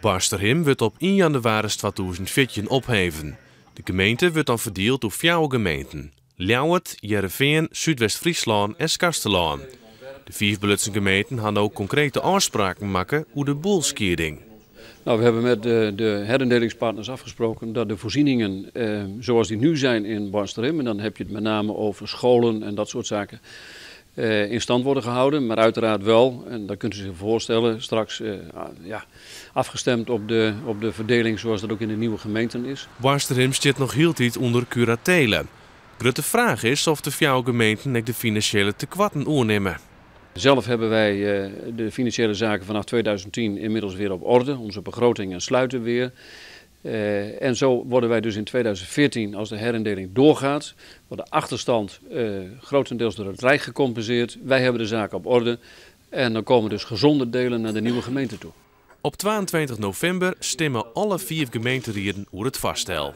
Boarnsterhim wurdt op ien jannewaris 2014 opheven. De gemeente wurdt dan ferdield oer fjouwer gemeenten: Ljouwert, Hearrenfean, Súdwest-Fryslân en Skarsterlân. De fiif belutsen gemeenten ha no konkrete ôfspraken makke oer de boelskieding. Nou, we hebben met de herindelingspartners afgesproken dat de voorzieningen zoals die nu zijn in Boarnsterhim, en dan heb je het met name over scholen en dat soort zaken, in stand worden gehouden. Maar uiteraard wel, en dat kunt u zich voorstellen, straks ja, afgestemd op de verdeling zoals dat ook in de nieuwe gemeenten is. Boarnsterhim stiet noch hieltyd ûnder kuratele. Grutte fraach is oft de fjouwer gemeenten ek de finansjele tekoarten oernimme. Zelf hebben wij de financiële zaken vanaf 2010 inmiddels weer op orde. Onze begrotingen sluiten weer. En zo worden wij dus in 2014, als de herindeling doorgaat, wordt de achterstand grotendeels door het Rijk gecompenseerd. Wij hebben de zaken op orde en dan komen dus gezonde delen naar de nieuwe gemeente toe. Op 22 novimber stimme alle fiif gemeenterieden oer it foarstel.